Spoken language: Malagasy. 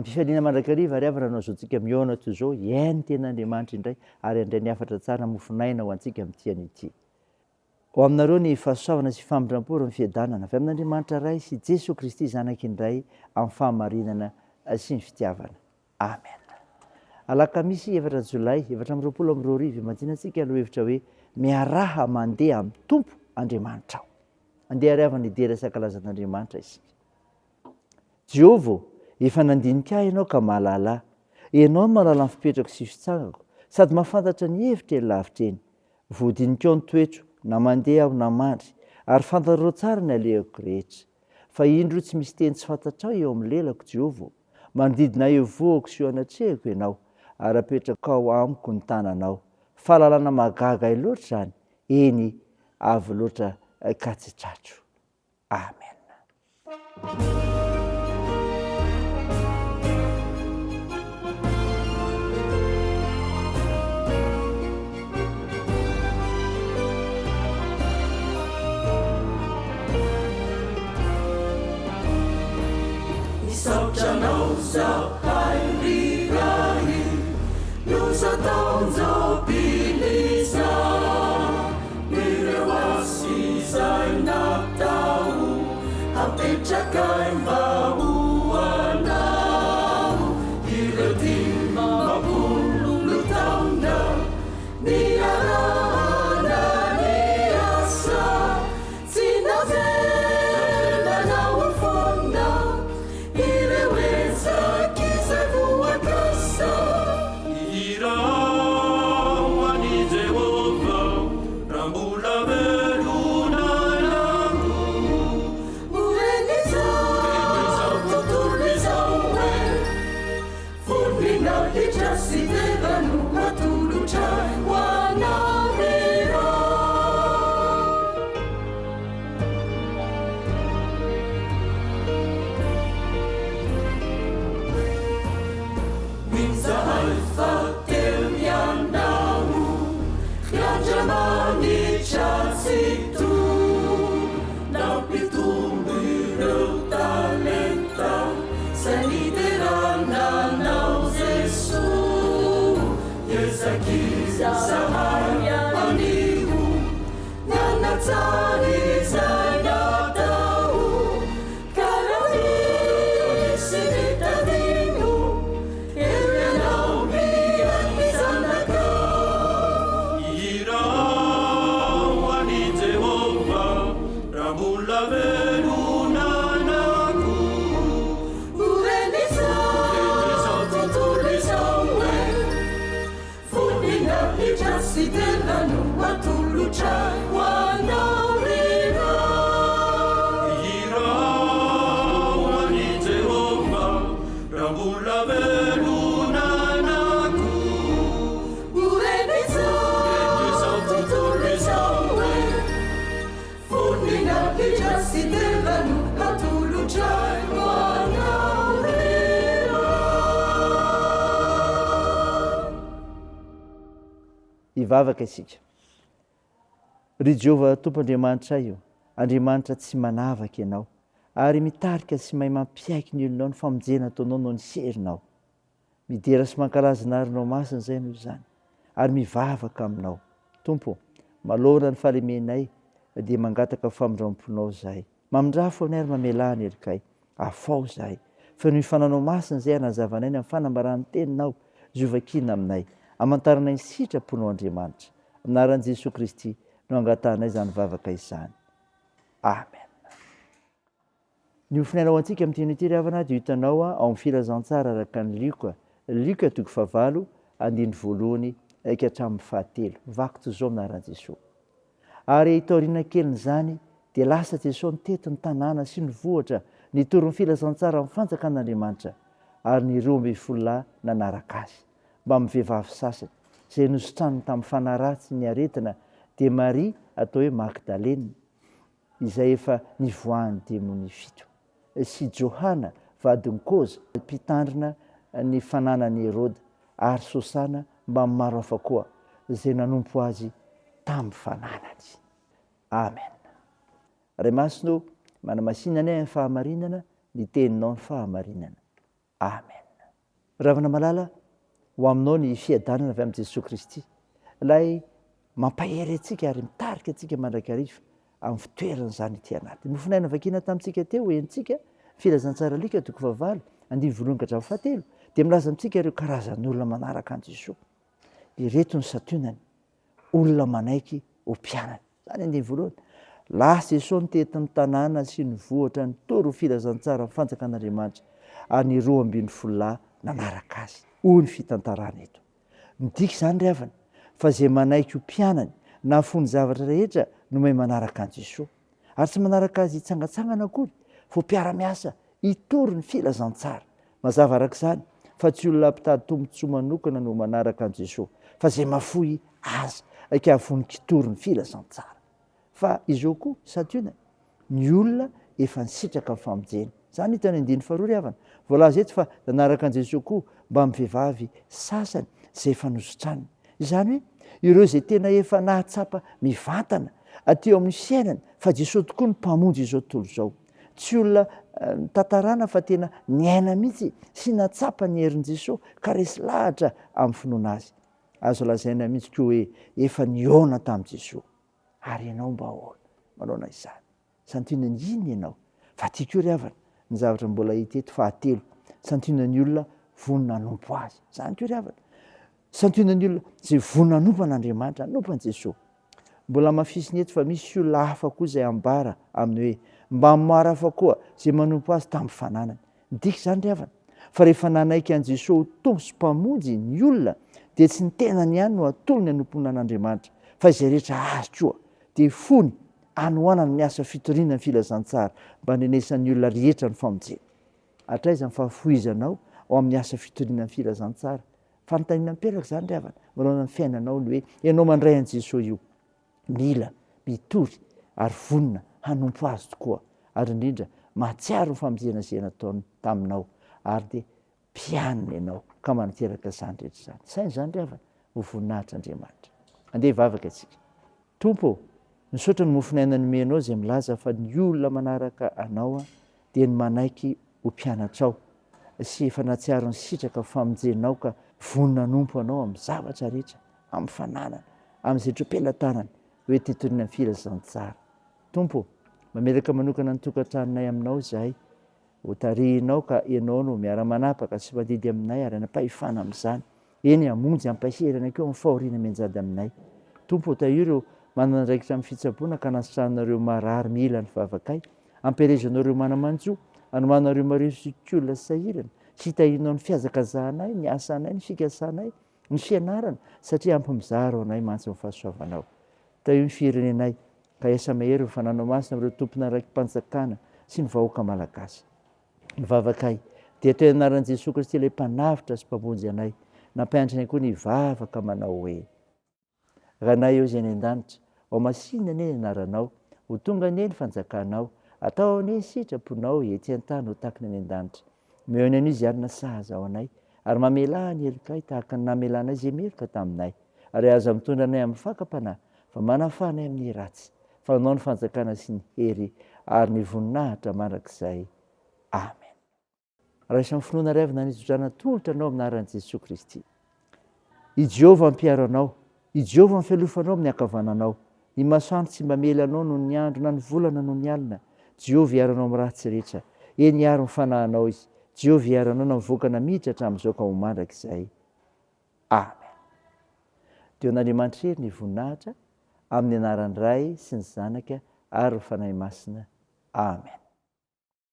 Am-pifaliana mandrakariva ary havana no ahazoantsika mihaona toy izao, hihaino ny Tenin'Andriamanitra indray ary handray ny hafatra tsara mofon'aina ho antsika amin'ity anio ity. Ho aminareo ny fahasoavana sy famindram-po ary ny fiadanana avy amin'Andriamanitra Ray sy Jesoa Kristy Zanaka indray amin'ny fahamarinana sy ny fitiavana. Amen. Alakamisy efatra jolay 2024 Imadinantsika lohahevitra hoe Miaraha mandeha amin'ny Tompo Andriamanitrao. Andeha ary havana hidera sy hankalaza an'Andriamanitra isika. Jehovah ô, efa nandinika ahy ianao ka mahalala ahy. Ianao no mahalala ny fipetrako sy fitsangako, sady mahafantatra ny hevitra eny lavitra eny. Voadinikao ny toetro, na mandeha aho na mandry, ary fantatrao tsara ny alehako rehetra. Fa indro tsy misy teny tsy fantatrao eo amin'ny lelako, Jehovah ô. Manodidina ahy eo ivohoko sy eo anatrehako ianao, ary apetrakao amiko ny tananao. Fahalalana mahagaga ahy loatra izany, eny, avo loatra ka tsy tratro. Amen. Misaotra anao zahay ry Ray no taon-jobily izao. Ireo asa izay natao hapetrakay mba ho anao. Ireo 50 taona niarahana niasa, tsy navelanao ho foana ireo ezaka izay voakasa. Hihira ho an'i Jehovah raha mbola velona aho. Ho ren'izao tontolo izao hoe voninahitra sy dera no atolotra ho anao ry Ray. Izahay fa teo ianao, ry Andriamanitra Tsitoha, nampitombo ireo talenta izay niderana Anao Jesoa. Iezak'izahay anio ny hanatsara izay natao. Ka raha misy mitadino, eo ianao mihaino ny zanakao. Hihira ho an'i Jehovah raha mbola velona anako. Ho ren'izao tontolo izao hoe Voninahitra sy dera no atolotra ho anao ry Ray. Hihirao ho an'i Jehovah raha mbola velona anako. Ho ren'izao tontolo izao hoe Voninahitra sy dera no atolotra ho anao ry Ray. Hivavaka isika. Ry Jehovah Tompo Andriamanitray ô, Andriamanitra tsy manavaka Ianao, ary mitarika sy mahay mampiaiky ny olonao ny famonjena ataonao noho ny herinao. Midera sy mankalaza ny arinao masina izay noho izany, ary mivavaka aminao. Tompo ô, manoloana ny fahalemenay dia mangataka famindram-ponao izahay. Mamindrafo anay ary mamelà ny helokay. Afaho izahay. Fenoy fananao masina izay hanazavanay ny amin'ny fanambaran'ny teninao izay hovakiana aminay. Hamantaranay ny sitraponao Andriamanitra. Amin'ny anaran'i Jesoa Kristy no angatahanay izany vavaka izany. Amen. Ny hofonaina ho antsika amin'ity anio ity ry havana dia hitanao ao amin'ny filazantsara araka an'i Lioka, Lioka toko fahavalo, andininy voalohany ka hatramin'ny fahatelo. Vaky toy izao amin'ny anaran'i Jesoa. Ary taoriana kelin'izany dia lasa Jesoa nitety ny tanàna sy ny vohitra nitory ny filazantsara amin'ny fanjakan'Andriamanitra, ary ny 12 lahy nanaraka azy, mbamin'ny vehivavy sasany, izay nositraniny tamin'ny fanahy ratsy ny aretina, dia Maria atao hoe Magdalena, izay efa nivoahan'ny demonia fito, sy Johana vadin'i Koza, mpitandrina ny fananan'i Heroda, ary Sosana mbamin'ny maro hafa koa, izay nanompo azy tamin'ny fananany. Amen. Ray Masina ô, manamasina anay amin'ny fahamarinana, ny teninao ny fahamarinana. Amen. Ravina malala, ho aminao ny fiadanana avy amin'i Jesoa Kristy, ilay mampahery antsika ary mitarika antsika mandrakariva amin'ny fitoeran'izany ety anaty. Ny mofonaina vakiana tamintsika teo, henontsika, Filazantsara Lioka toko fahavalo, andininy voalohany ka hatramin'ny fahatelo, dia milaza amintsika ireo karazan'olona manaraka an'i Jesoa. Ireto ny santionany, olona manaiky ho mpianany. Izany andininy voalohany. Lasa Jesoa nitety ny tanàna sy ny vohitra nitory ny filazantsara ny fanjakan'Andriamanitra ary ny 12 lahy nanaraka azy, hoy ny fitantarana eto. Midika izany ry havana fa izay manaiky ho mpianany na fony zavatra rehetra no mahay manaraka an'i Jesoa. Ary tsy manaraka azy hitsangantsangana akory fa ho mpiara-miasa hitory ny filazantsara. Mazava araka izany fa tsy olona mpitady tombontsoa manokana no manaraka an'i Jesoa fa izay mahafoy azy ka vonon-kitory ny filazantsara. Fa izao koa, santionany, ny olona efa nisitraka ny famonjena. Izany hita any andininy faharoa ry havana. Voalaza eto fa nanaraka an'i Jesoa koa mbamin'ny vehivavy sasany izay efa nositraniny. Izany hoe ireo izay tena efa nahatsapa mivantana aty eo amin'ny fiainany fa Jesoa tokoa no Mpamonjy izao tontolo izao. Tsy olona nitantarana fa tena niaina mihitsy sy nahatsapa ny herin'i Jesoa ka resy lahatra amin'ny finoana Azy. Azo lazaina mihitsy koa hoe efa nihaona tamin'i Jesoa. Ary ianao mba ahoana manaona izany? Santionany inona ianao? Fa aty koa ry havana, ny zavatra mbola hita eto fahatelo, santionany olona vonona hanompo azy. Izany koa ry havana. Santionany olona izay vonona hanompo an'Andriamanitra, hanompo an'i Jesoa. Mbola hamafisiny eto fa misy olona hafa koa izay ambara amin'ny hoe mba maro hafa koa izay manompo azy tamin'ny fananany. Midika izany ry havana, fa rehefa nanaiky an'i Jesoa ho Tompo sy Mpamonjy ny olona, dia tsy ny tenany ihany no atolony hanompoana an'Andriamanitra, fa izay rehetra azy koa, dia fony hanohanany ny asa fitoriana ny filazantsara mba handrenesan'ny olona rehetra ny famonjena. Hatraiza ny fahafohizanao ao amin'ny asa fitoriana ny filazantsara? Fanontaniana mipetraka izany ry havana, manoloana ny fiainanao ny hoe ianao mandray an'i Jesoa io. Mila mitory ary vonona hanompo Azy tokoa, ary indrindra mahatsiaro ny famonjena izay nataony taminao, ary dia mpianina ianao ka manateraka izany rehetra izany. Saino izany ry havana, ho voninahitr'Andriamanitra. Andeha hivavaka isika. Tompo ô, misaotra ny mofon'aina nomenao izay milaza fa ny olona manaraka Anao dia ny manaiky ho mpianatrao sy efa nahatsiaro ny sitraka famonjenao ka vonona hanompo Anao amin'ny zavatra rehetra amin'ny fananana, amin'izay tro-pelatanany ho enti-hitoriana ny filazantsara. Tompo ô, mametraka manokana ny tokantranonay aminao izahay, ho tarihinao ka Ianao no miara-manapaka sy mandidy aminay ary hanam-pahefana amin'izany, eny hamonjy hampahery anay koa amin'ny fahoriana mianjady aminay. Tompo ô, tahio ireo manana andraikitra amin'ny fitsaboana ka hanasitranana ireo marary mila ny vavakay, ampielezanao ireo mana-manjo, anomanao ireo marefo sy olona sahirana, sy hitahianao ny fihazakazahanay, ny asanay, ny fikasanay, Ny fianarana, satria ampy mizara ho anay mantsy ny fahasoavanao. Tahio ny firenenay, ka hiasa mahery ny Fananao Masina amin'ireo tompon'andraiki-panjakana sy ny vahoaka malagasy. Ny vavakay dia atao anaran'i Jesoa Kristy ilay Mpanavotra sy Mpamonjy anay. Nampianatra anay koa ny hivavaka manao hoe. Ranay eo izay any an-danitra, ho masinina anie ny anaranao, ho tonga anie ny fanjakanao, atao anie ny sitraponao ety an-tany ho tahaka ny any an-danitra. Omeo anay anio izay alina sahaza ho anay, ary mamelà ny helokay tahaka ny namelanay izay meloka taminay. Ary aza mitondra anay amin'ny fakam-panahy, fa manafaha anay amin'ny ratsy, fa Anao ny fanjakana sy ny hery ary ny voninahitra mandrakizay. Amen. Raiso amin'ny finoana ry havana ny tsodrano atolotra anao amin'ny anaran'i Jesoa Kristy. I Jehovah mpiaro anao, i Jehovah ny fialofanao amin'ny ankavananao. Ny masoandro tsy mba mely anao noho ny andro na ny volana noho ny alina. Jehovah hiaro anao amin'ny ratsy rehetra. Eny hiaro ny fanahinao Izy. Jehovah hiaro anao na mivoaka na miditra hatramin'izao ka ho mandrakizay. Amen. Dia ho an'Andriamanitra irery ny voninahitra, amin'ny anaran'ny Ray sy ny Zanaka ary ny Fanahy Masina. Amen.